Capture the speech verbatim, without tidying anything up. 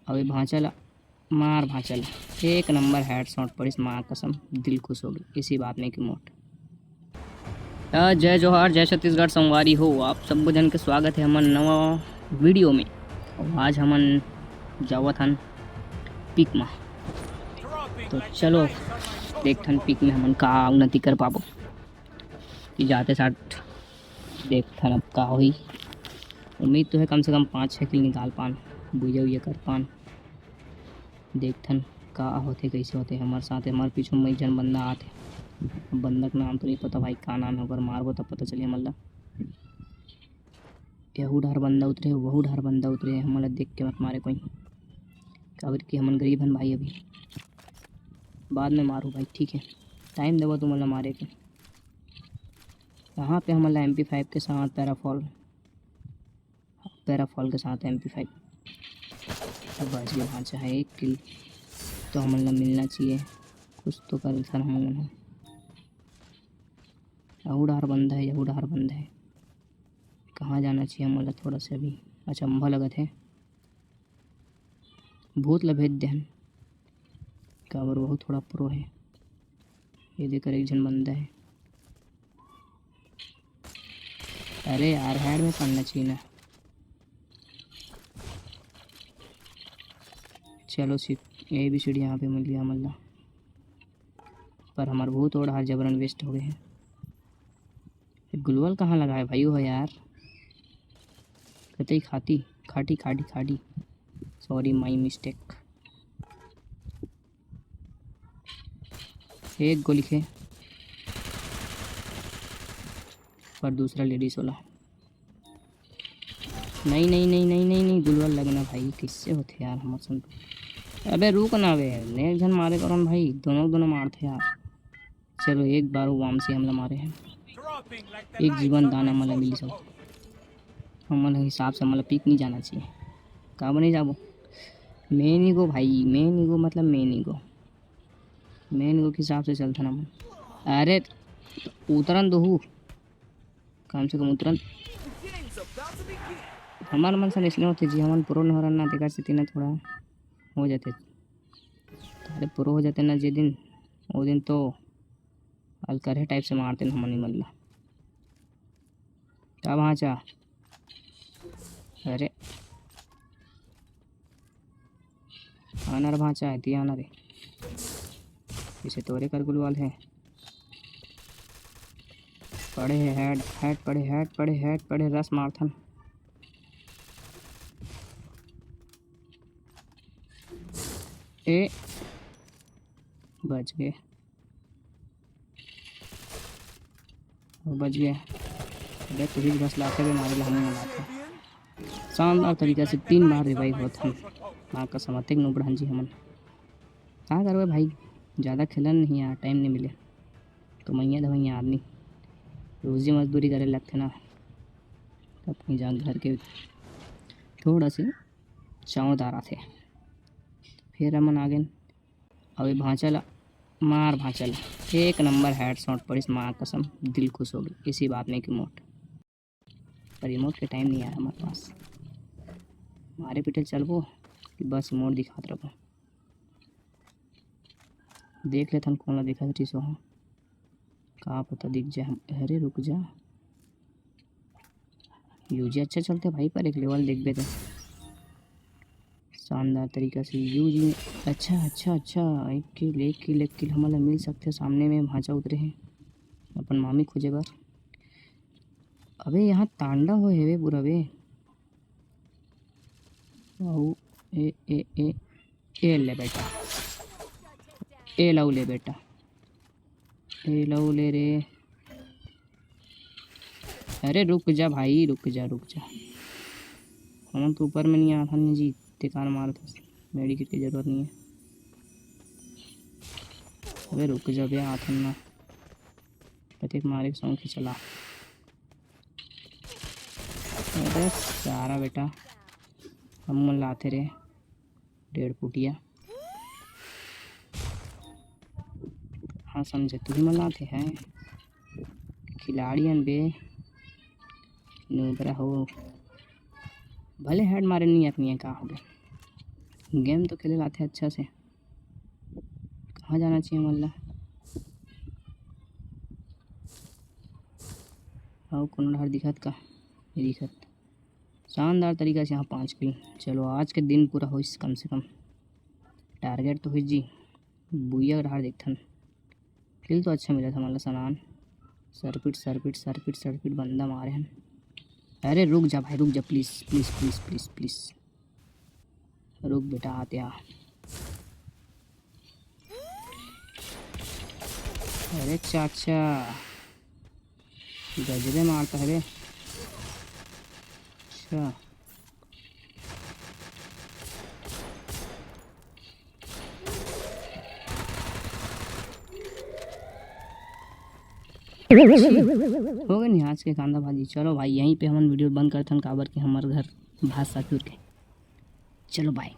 अबे भांचा ला मार, भांचा ला। एक नंबर हेडशॉट पड़िस, माँ कसम, दिल खुश हो गई। इसी बात में कि मोट। त जय जोहार, जय छत्तीसगढ़ संगवारी हो, आप सब्बो झन के स्वागत है हमन नवा वीडियो में। अउ आज हमन जावत हन पीक मा। तो चलो देखथन पीक में हमन का उन्नति कर पाबो। कि जाते साथ देखथन अब का होही। उम्मीद तो है कम से कम पाँच छः किल निकाल पान, बुझे उइया कर पान। देखथन का होथे, कैसे होथे। हमर साथ, हमर पीछू में एक झन बंदा आथे। बंदा के नाम तो नहीं पता भाई, का नाम है ओकर, मारबो तब पता चली हमन ला। यहू डहर बंदा उतरे, वहू डहर बंदा उतरे, हमन ला देख के मत मारे कोई, काबर कि हमन गरीब हन भाई। अभी बाद में मारू भाई, ठीक है, टाइम देबो तुमन ला मारे के। यहाँ पे हमन ला एम पी फ़ाइव के साथ पैराफॉल, पैराफॉल के साथ एम पी फ़ाइव। अब बच गए, बाँचा है एक किल, तो हमन ला मिलना चाहिए। कुछ तो करथन हमन ह। यहू डहर बंदा है, यहू डहर बंदा है। कहाँ जाना चाहिए हमन ला? थोड़ा सा अभी अचंभा लगत है। भूत ला भेज देहन, काबर वहू थोड़ा प्रो है। ये देख, एक झन बंदा है। अरे यार, हेड में पड़ना चाहिए ना। चलो seat, A B C D यहाँ पे मिल गया हमन ला, पर हमार भूत और हर जबरन वेस्ट हो गए हैं। ग्लूअल कहाँ लगा है भाई वो यार? कतई खाती, खाटी, खाटी, खाटी। Sorry, my mistake। एक गोली खे, पर दूसरा लेडीज वाला। नहीं, नहीं, नहीं, नहीं, नहीं, नहीं, ग्लूअल लगना भाई, किससे होथे यार हमर संग? अबे रुक ना बे, एक झन मारे करो न भाई, दोनों, दोनों मारथे यार। चलो, एक बार वो वामसी हमला मारे हैं, एक जीवन दान हमला मिलिस हे। हमन हिसाब से हमला पीक नहीं जाना चाहिए। काबर नहीं जाबो? मेन ईगो भाई, मेन ईगो मतलब मेन ईगो, मेन ईगो के हिसाब से चलथन हमन। अरे उतरन दोहू, कम से कम उतरन। हमर मन से इसने होथे जी, हमन प्रो न हो रहन ना, तेकर सेती ना थोड़ा हो जाथे। अरे प्रो हो जाते ना जे दिन, वो दिन तो अलकरहे टाइप से मारते न हमन मन ला। का भांचा? अरे आना रे भांचा, एती आना रे। इसे तोरे कर गुलवाल है। पड़े है हेड, हेड पड़े, हेड पड़े, हेड पड़े, रस मारथन। ए, बच गए। वो बच गया। अबे तू ही बस लाते हुए मारे ला, हम लाते। शानदार तरीका से तीन बार रिवाइव होत हम। माँ कसम, अतेक नूबड़हन जी हमन। का करबे भाई, ज़्यादा खेलन नहीं यार, टाइम नहीं मिले। कमैया धमैया आदमी, रोजी मजदूरी करे लगथे ना, अपनी जान घर के थोड़ा सी चावदार आथे। फिर हमन आ गेन। अउ ये भांचा ला मार, भांचा ला एक नंबर हेडशॉट पड़िस, माँ कसम दिल खुश हो गई। इसी बात में कि मोट, पर रिमोट के टाइम नहीं आया हमारे पास। मारे पीटे चलबो कि बस रिमोट दिखात रहो। देख लेथन कौन ला दिखत रहिस वहाँ, का पता दिख जाए। अरे रुक जा, यूजी अच्छा चलते भाई, पर एक लेवल देखबे तो शानदार तरीका से यूजी। अच्छा अच्छा अच्छा, एक किल, एक किल, एक किल हमन ला मिल सकथे। सामने में भांचा उतरे हैं अपन मामी खोजे बर। अबे यहाँ तांडा हो हेवे पूरा बे। अउ ए ए ए ए ले बेटा, ए लाऊ ले बेटा, ए लाऊ ले रे। अरे रुक जा भाई, रुक जा, रुक जा। हमन तो ऊपर में नहीं आथन जी, ते कान मारत हस। मेडिकेट की जरूरत नहीं है। अबे रुक जा बे, आथन ना। कतेक मारे के शौक है, चला। अरे सारा बेटा, हम मन लाते रे डेढ़ फुटिया। हाँ समझे, तू ही मन लाते हैं खिलाड़ी अन बे नूबरा हो। भले हेड मारे नहीं अपनी, का हो गया? गेम तो खेले लाथे अच्छा से। कहाँ जाना चाहिए हमन ला? अउ कोनो डहर दिखत का? ये दिखत। शानदार तरीका से यहाँ पाँच किल। चलो, आज के दिन पूरा होइस कम से कम। टारगेट तो होइस जी। बुइया के डहर देखथन। किल तो अच्छा मिला था, मतलब, सनान। सरपिट, सरपिट, सरपिट, सरपिट बंदा मारे हन। अरे रुक जा भाई, रुक जा, please, please, please, please, please. रुक बेटा, आते आ। अरे चाचा, गजबे मारता है बे। अच्छा। हो गए नहीं आज के कांदा भाजी। चलो भाई, यहीं पे हमन वीडियो बंद करथन, काबर कि हमर घर भात साग चुर के। चलो, बाय।